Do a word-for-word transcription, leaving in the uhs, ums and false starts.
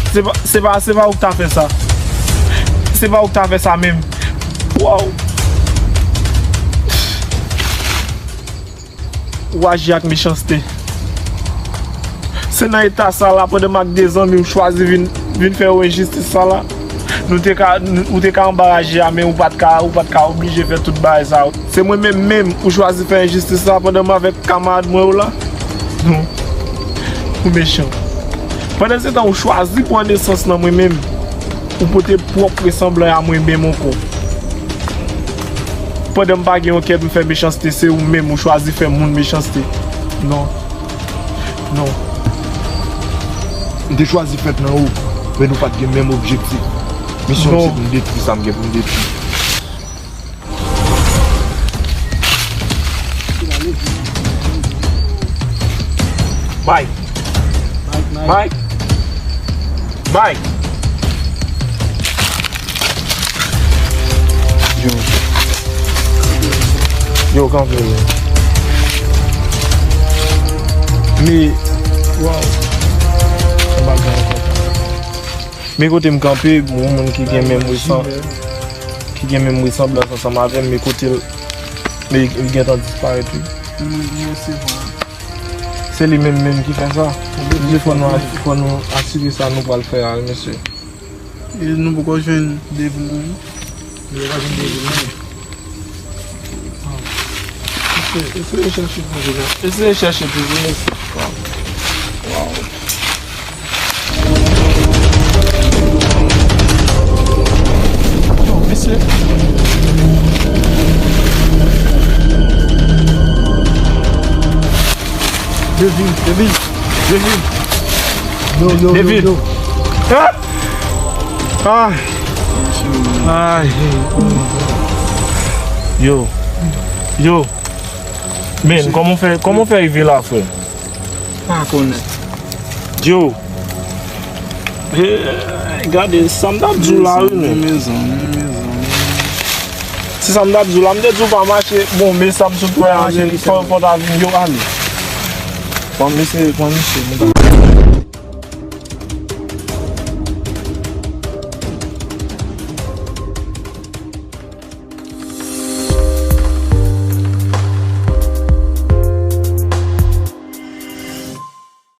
Se pa, se pa, se pa ou k ta fè sa. Se pa ou k ta fè sa menm. Waw. Ou aji ak mechanste. Se nan eta sa la, pandan m ak de zanmi w chwazi vin, vin fè yo enjistis sa la. Nou te ka, ou te ka anba raje a, men ou pa t ka, ou pa t ka oblije fè tout bagay sa yo. Se mwen menm menm ou chwazi fè enjistis sa pandan m avèk kamarad mwen yo la. Non. Ou mechan. Pandan se tan ou chwazi pran nesans nan mwen menm. Ou pote pwòp resanblay a mwen menm ankò. Pandan m pa gen yon kè pou m fè mechanste, se ou menm ou chwazi fè moun mechanste. Non. Non. M te chwazi fèt nan ou, men nou pa t gen menm objektif. Misyon m se pou m detwi sa m gen pou m detwi. Mike. Mike. Mike. Yo. Yo, kanpe, yo. Men, waw. Sa pa gen ankò. Men kote m kanpe, yon moun ki gen menm resan-, ki gen menm resanblans ansanm avè m, men kote l, men li gentan disparèt, wi. Se li menm menm ki fè sa. Li di fò nou, fò nou asire sa nou pral fè a, mesye. E nou poko jwenn devil nan, non? Nou poko jwenn devil nan, non? Eseye, eseye chèche pou vin la. Eseye chèche pou vin la. Waw. Waw. Yo, mesye. Devil, devil, devil. Yo, yo, yo, Devil. Yo. Ah! Ay. Ay. Yo. Yo. Men, kòman w fè, kòman w fè rive la, frè? Pa konnen. Yo. Eh, gade, sa m t ap di w la, wi, men. Mezanmi, mezanmi, mezanmi. Se sa m t ap di w la, m te di w pa mache. Bon, men sa m sot wè a, men fò, fò ta vin, yo, ale. Pran mesye, pran mesye.